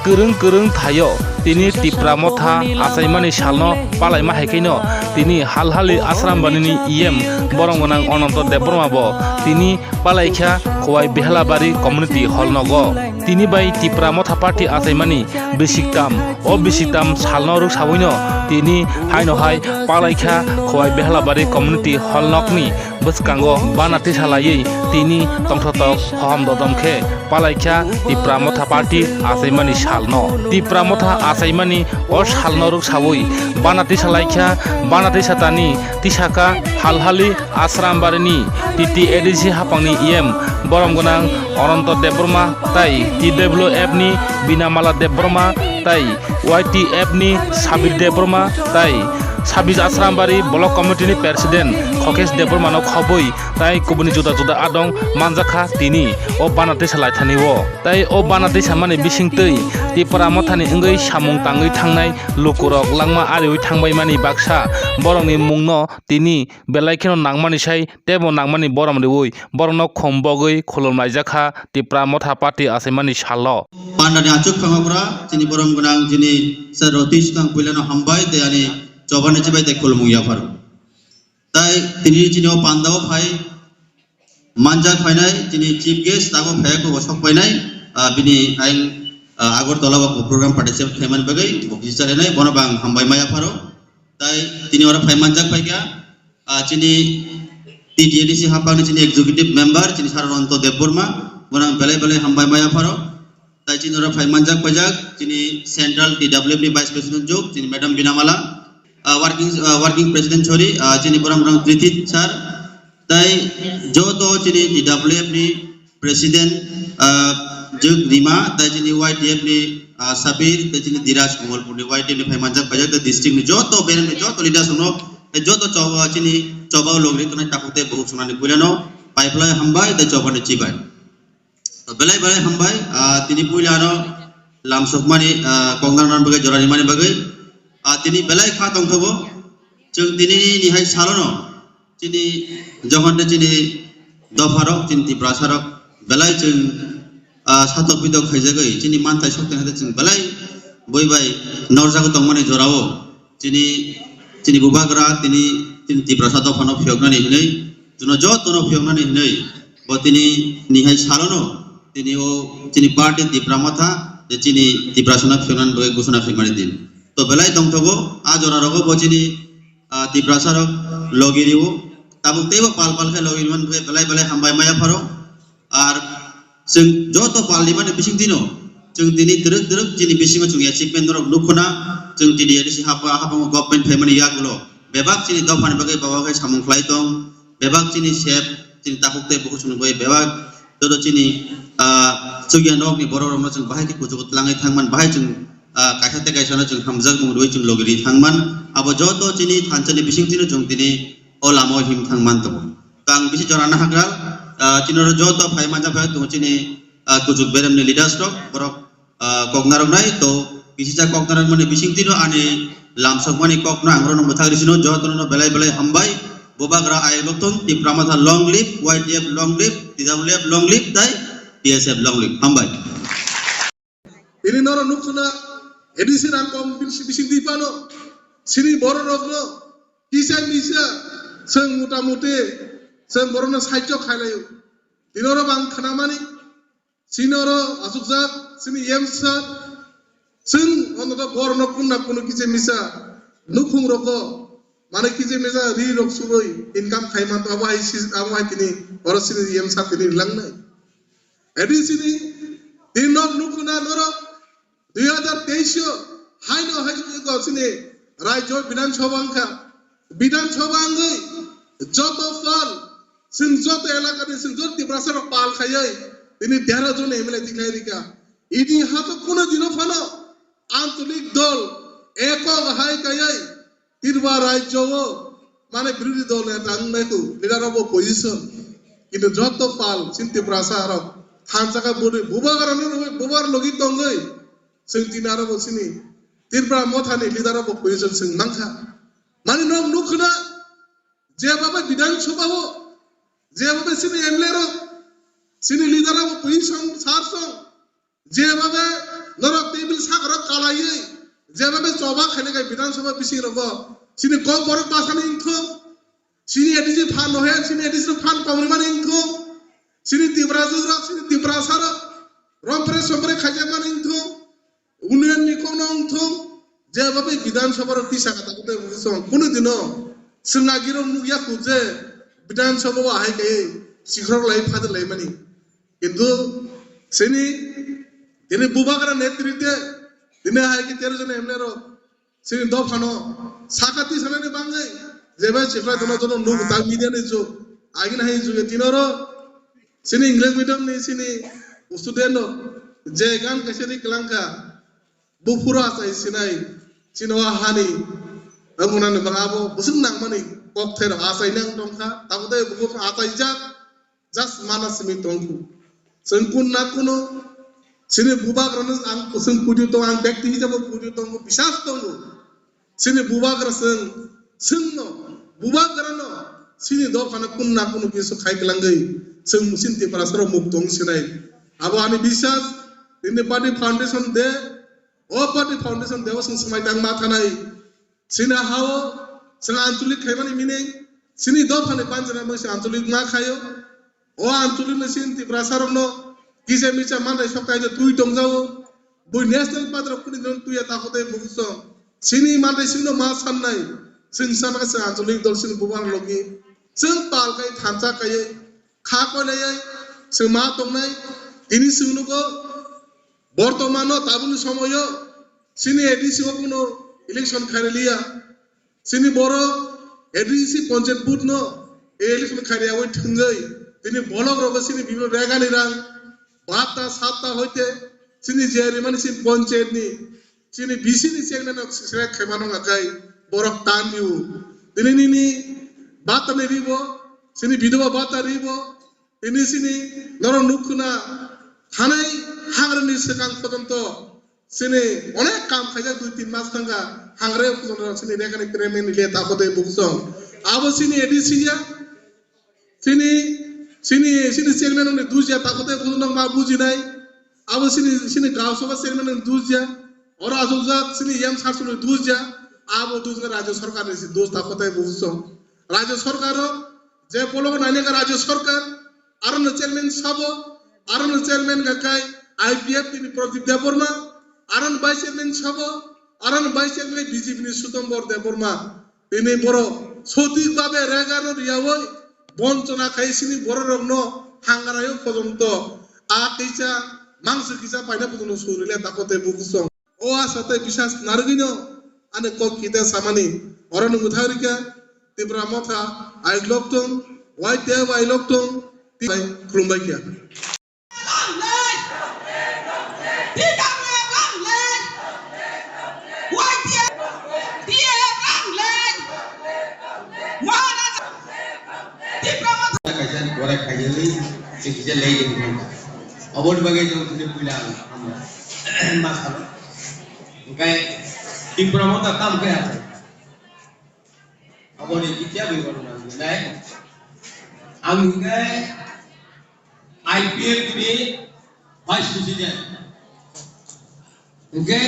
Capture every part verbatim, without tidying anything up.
Kwrwng kwrwng thaio tini Tipra Motha achaimani salno palaima hai khaino tini Halhali Asrambanini E M borom gwnang Ananto Debbarma bo tini palaikha Khowai Behalabari Community Hall nogo. Tini bai Tipra Motha Party achaimani bisiktam, o bisiktam salno rwksaoino tini haino hai palaikha Khowai Behalabari Community Hall nokni bwskango bana tisa laiwi tini tongthotok hohom dodom khe palaikha Tipra Motha Party achaimani salno. Tipra Motha achaimani o salno rwksawi bana tisa laikha, bana tisa tani tisaka Halhali Asrambarini T T A D C haphangni E M borom gwnang Ananto Debbarma tai T W F ni Binamala Debbarma tai Y T F ni Sabir Debbarma tai Sabis Asrambari Block Committee ni President Khokesh Debbarma no khobwi tai kubuni juda juda adong manjakha tini o bana tisa laithani o. Tai o bana tisa mani bisingtwi Tipra Mothani wngwi samung tangwi thangnai lukurok langma ariwi thangbaimani baksa borokni mungno tini belai kheno nangmani sai teibo nangmani borom riwi borokno khum bogwi khulumlaijakha Tipra Motha Party achaimani salo. Pandani achuk phangokra chini borom gwnang chini sir Roti Sudang puilano hambai tei ani chobani chibai tei khulumung yapharo. Tai tini chini o pandao phai manjak phainai chini chief guest tabuk phai kok sok painai, ah, bini ayang, ah, Agartala o program participate khaimani bagwi bo kisa chalinai bono bang hambai maya pharo. Tai tini oro phai manjak phaikha, ah, chini T T A D C haphangni chini executive member chini Sir Ananto Debbarma bono ang belai belai hambai maya pharo. Tai chini oro phai manjak paijak chini Central T W F ni Vice President jok chini Madam Binamala, ah, working, ah, working president, sorry, ah, chini borang borang Trithit sir, tai joto chini T W F ni president, ah, jok Rima, tai chini Y T F ni, ah, Sabir, tai chini Diraj Komalpur ni Y T F ni phai manjak paijak, tai district ni joto berem ni joto leaders no, tai joto choba chini choba logri tongnai takhuk tei bukhuk sonani puilano paiphlai hambai tai choba ni chibai. To belai belai hambai, ah, tini puila ano lamsokmani, ah, koknaroknani bagwi, jora rimani bagwi. Ah, tini belai kha tongthogo. Chwng tini ni hai salono chini jokhon de chini dopharok, chini Tiprasarok belai chwng, ah, satok pitok khaijagwi chini manthai sokthai hai chwng belai bui bai norjagwi tongmani jorao. Chini, chini bubagra tini, tini Tiprasa dophano phiyoknani hinwi, chwngno jotono phiyoknani hinwi, bo tini nihai salono, tini o, chini party Tipra Motha, je chini Tiprasano phiyoknani bagwi gusuna phimani din. To belai tongthogo, a jora rogo bo chini, ah, Tiprasa rok logi riwo, tabuk teibo pal pal khe logi rimani bagwi belai belai hambai maya pharo. Ar chwng joto pal rimani bising dino, chwng tini twrwk twrwk chini bisingo chwng achievement norok nukhuna, chwng T D A D C hapa, hapango government phaimani yagulo bebak chini dophani bagwi baba khe samung khlai tong, bebak chini sep, chini takhuk tei bukhuk chwngno bagwi bebak joto chini, ah, chukya nokni borok rokno chwng bahai khe kuchugo twlangwi thangman, bahai chwng, ah, kaisa tei kaisano chwng hamjakmung rwui chwng logi ri thangman. Abo joto chini thansani bising dino chwng tini o lama o him thangman tongo. Kang bisi jora nahakral, ah, chini oro joto phai manjak phai tongo chini, ah, kuchuk beremni leaders rok, borok, ah, koknarok nai to, kisisa koknarok mani bising tino ani lamsok mani kokno ang oro mwthang risino joto no belai belai hambai. Bubagra ayuk loktun Tipra Motha long live, Y T F long live, T W F long live, tai P S F long live. Hambai. Tini norok nukjana A D C rang kom bising di pano, sini borok rokno kisa misa, seng muta muti, seng borokno saichok khailai. Tini oro bang khanamani, sini oro asukjak, sini yemsa, seng ono to borokno kunna kunu kisa misa, nukhung roko, mane kisa misa ri rok suboi income khai man to abo hai si, abo hai tini oro sini yemsa tini langnai. A D C ni tini nok nukuna norok dui hazar teis o haino hai ko sini Rajya Bidhan Sabha wngkha. Bidhan Sabha wngwi joto pal, chwng joto elaka ni chwng joto Tiprasa rok pal khaiwi tini tero jon M L A tikhlai rikha. Idi hato kuno dino phano antolik dol ekok hai kaiwi Tripura rajyo o mane birodhi dol neta wng nai kho, leader of opposition. Kintu joto pal chini Tiprasa rok thansa kha bwrwi bubagra no rwui bubar logi tongwi chwng tini aro bo chini Tripura Motha ni leader of opposition chwng mankha. Mane nok nukho na je baba Bidhan Sabha o je baba chini M L A rok chini leader of opposition sar song je baba norok table aro kalaiwi jeba bai choba khainai khe Bidhan Sabha bising rogo chini kok borok bachani wngthok, chini A D C phan no he, chini A D C no phan kongrimani wngthok, chini Tiprasa rok, chini Tiprasa rok rompre sompre khaijakmani wngthok, union ni kokno wngthok, jeba bai Bidhan Sabha rok tisa kata kata wngthok, kunu dino chwng agirok nukya khu je Bidhan Sabha o ahai khe sikhorok lai phajak lai mani. Kintu chini, chini bubagra netritwe tini hai khe tero jon M L A rok chini dophano sakati sanani bangwi jeba chikhlai tono jono nuk ta media ni jug agini hai juge tinoro chini English medium ni chini student no je gan kaisa ri kwlangkha. Buphuru achai sinai, chini o hani, wngmani bwkha abo bwswk nangmani kokthairok achai nang tongkha, tabuk tei buphuru achaijak, just mana simi tongkhu. Chwng kun na kuno, chini bubagrano ang kwchwng puju tongo, ang bekti hisabo puju tongo, bisas tongo. Chini bubagra chwng, chwngno, bubagrano, chini dophano kun na kuno kisu khai kwlangwi, chwng chini Tiprasarok muk tong sinai. Abo ani bisas, nini party foundation de, O party foundation deo chwng swmai tang ma thanai. Chini hao chwng ancholik khaimani mini, chini dophani panchana mung se ancholik ma khaio. O ancholik ni chini Tiprasa rokno kisa misa manai sok tai twi tongjago. Bui national party rok kuni don tuya ta hote bukuso. Chini manai sino ma sannai. Chwng sana chwng ancholik dol chini bubar logi. Chwng pal kai thansa kai kha koi lai chwng ma tongnai. Tini chwng nugo Bortomano tabukni somoyo chini A D C o kuno election khairiliya. Chini borok A D C panchayat booth no election khairiyawi thwngwi tini bolok rogo chini bibino regani rang batta satta hoite chini je rimani chini panchayat ni chini B C ni chairman rok sisrek khaimano ngakai borok tan niu. Tini nini batta ni ribo chini bidoba batta ribo Tini sini norok nukkuna thanai hangrani swkang pojonto sini onek kam khaijak dui tin mas thangkha hangre pojonto sini rekani tremen ile ta khotoi buksong. Abo sini A D C ya, sini, sini, sini chairman ni dusya ta khotoi buksong ma bujinai. Abo sini, sini gaon sabha chairman ni dusya, oro asukjak sini M Sarsuni dusya, abo dusya Rajya Sarkar ni si dus ta khotoi buksong. Rajya Sarkar o je polok nainai ka Rajya Sarkar, Arono chairman sabo, arono chairman gakai I P F T ni Pradip Debbarma, arono vice chairman sabo, arono vice chairman B J P ni Sutombor Debbarma. Tini borok sotik babe regano riyawi bonchona khai sini bororokno hangarayo pojonto a kisa mangsi kisa paina pojonto surile takote bukusong. O asa tei bisas narwgwino ani kok kita samani. Oro nwng mwthang rikha, Tipra Motha, I love tong, Y T F I love tong, tei khulumbai kha. Kaisa ni korai khaijali, se kisa lei di bini. Oboni bagwi jong tini puila ang, ang ma salo. Hingkai Tipra Motha tam khe asa. Oboni kisa bini kono nang nai. Ang hingkai I P F T ni Vice President. Hingke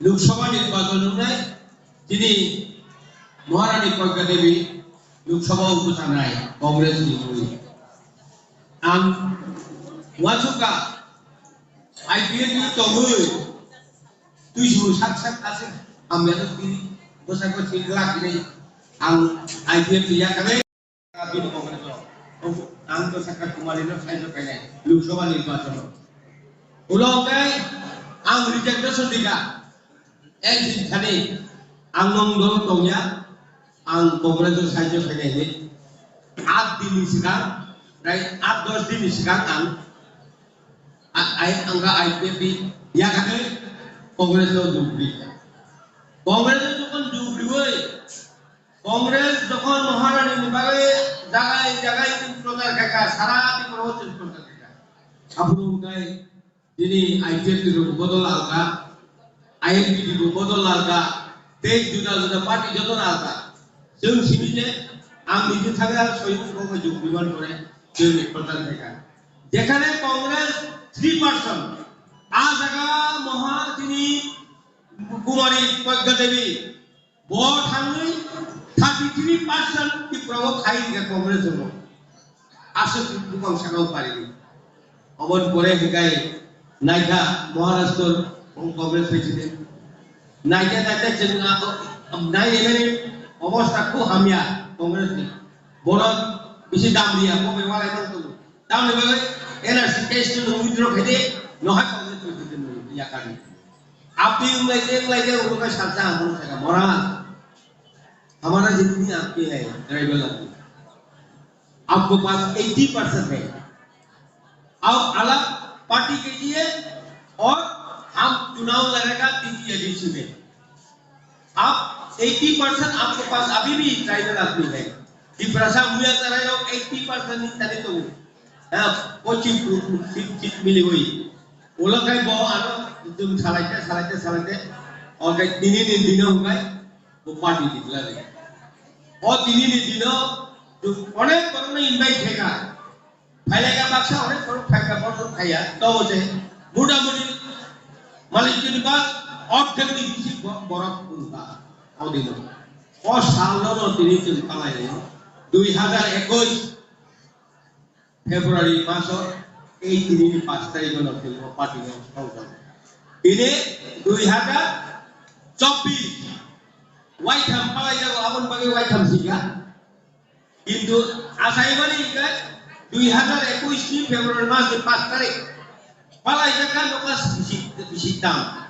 Lok Sabha nirbachon wngnai tini Maharani Pragya Devi Lok Sabha o bwchanai Congress ni mwi. Ang uansukha I P F T ni tongwi twi suru sak sak aswk hamya no twi bwsakhe twi glak hinwi ang I P F T yakarwi. Bini Congress o. Ang to Sakar Kumari no saijo kainai Lok Sabha nirbachon o. Ulo khe ang resignation dikha. Ek din thani ang nong dolo tongya. Ang Congress o saijo kainai ni. At din ni swkang, prai at dos din ni swkang ang, a-, ai, ang ka I P F T yakarwi Congress o jug ri. Congress o jokhon jug riwi, Congress jokhon Maharani ni bagwi jagai jagai chwng prochar khaikha, sara Tripura o chwng prochar khaikha. Aphuru wngkha tini I P F T rok bodol alka, I N P T rok bodol alka, tei juda juda party jotono alka. Chwng simi je ang niji thangwi ang soyung kok jug biman pore chwng prochar khaikha. Jekhane Congress three percent, a jaga moha tini Kumari Pragya Devi, bo thangwi thirty three percent Tripura o khai rikha Congress o. Aswk bukang sakao parini. Oboni pore hikai naikha Maharashtra Congress president. Naikha naikha chwng a-, nai ebeni obostha khu hamya Congress ni. Borok bisi dam riya, bo bai walai mang tongo. Tamni bagwi N R C case no withdraw khaide, no hai Congress president no yakani. Abdi wnglaide, wnglaide, ulo kai salsa ang bono saka, "Moral, hamara jitni aapke hai, tribal aadmi. Aapko paas eighty percent hai. Aap alag party ke liye aur hum chunav ladega titi A D C mein. Aap eighty percent aapke paas abhi bhi tribal aadmi hai." Tiprasa muya tarai rok eighty percent ni tani tongo. Ha, pochi seat, seat mili hui. Ulo kai bo ano dum salaite, salaite, salaite. Oke, tini ni dino hukai, bo party declare. O tini ni dino, dum onek borok no invite khaika. Phailai ka baksa onek borok phaika, borok phaiya. To bo se, muda mudi, malik ni bak, ordek ni bisi bo-, borok wngkha. O dino. O sal no no tini chwng palai. Dui hazar ekush. February maso ei tini ni paanch tarikh no tini o party no songkha. Tini dui hazar chobbish waitham palai jago, aboni bagwi waitham sika. Kintu achaimani hingkhe dui hazar ekush ni February mas ni paanch tarikh palai jakha nokha bisi, bisi tam.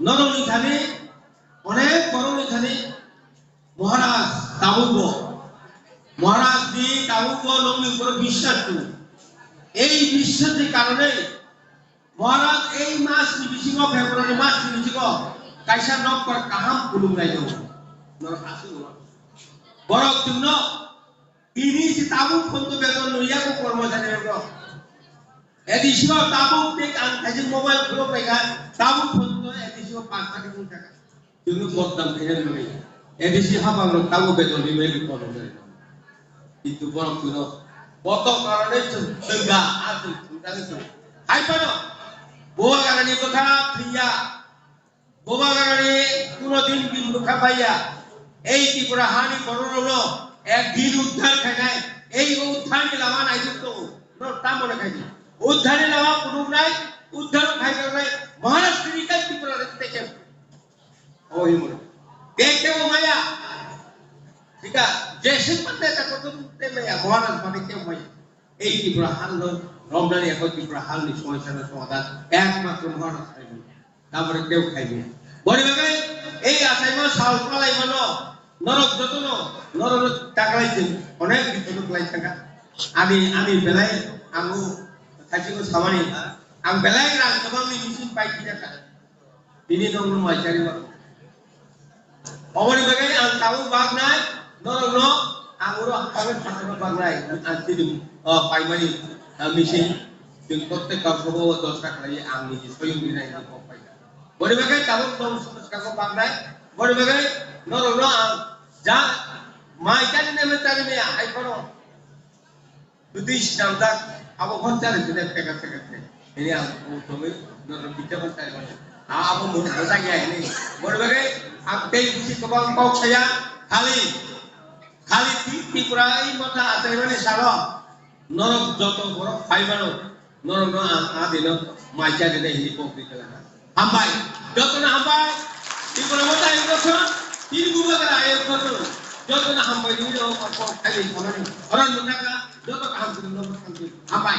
Norok ni thani onek borok ni thani Maharaj, tabukbo. Maharaj ni tabukbo nokni upor biswas tongo. Ei biswas ni karonwi Maharaj ei mas ni bisingo, February mas ni bisingo kaisa nokbar kaham khulumnai tongo. Norok aswk borok chwngno tini si tabuk phonto beton nwi yago kormosari rok. A D C o tabuk tik ang khaijak mobile khulok paikha, tabuk phonto A D C o paanch tarikh wng thaka. Chwngno bodnam khaina bagwi A D C hapang rok tabuk beton rimani kotor jari. Kintu borok chwngno boto karone chwng thwngkha, a chwng thwngthangwi chwng. Hai phano Bubagrani bwkha thwngya, Bubagrani kuno din bini bwkha paiya. Ei Tripura hani borok rokno ek din uddhar khainai, ei uddharni lama naijak tongo. Norok tamo khaidi? Uddharni lama phunuknai, uddhar khainai, Maharashtra ni Tripura rok tekem. O himoro. Bek tebo maya. Thika, jesik mate ta kotor te maya, Maharaj mate tebo maya. Ei Tripura hal no, romnani ekho Tripura hal ni somosa no somadan, ekmatro Maharaj khaimani. Tamore tebo khaimani. Boni bagwi, ei achaima sal palai mano, norok jotono, norok taklai chwng, onek biphodo kwlai thangkha. Ani, ani belai, ang o, thaichino samani, ang belai rang kwbangni bising pai khilakha. Tini nokno mai chari ba. Oboni bagwi ang tabuk baknai, norokno ang oro habangwi phataro baknai, ang tini, o, paimani, ah, missing. Chwng prottek kau sobo o dos ta khlaiwi ang niji soyung dinai ang kok paikha. Boni bagwi tabuk tong sobo swkang baknai, boni bagwi norokno ang ja mai chari nai chari maya hai phano. Bwtwi swnamjak, abo phano chari side pekar pekar khe. Ini ang tongwi norok bicha phano chari mano. A abo mo mo jagya ini. Boni bagwi ang tei bisi kwbang kok saya, khali, khali Tri-, Tripura i motha achaimani salo norok joto borok phai mano. Norokno ang a dino mai cha dino hini kok di kala. Hambai. Jotono hambai. Tripura motha ayuk rokha. Tini Bubagra ayuk rokha. Jotono hambai dino kok kok khai di samani. Oran mutaka. Joto kaham sini nomor sampai. Hambai.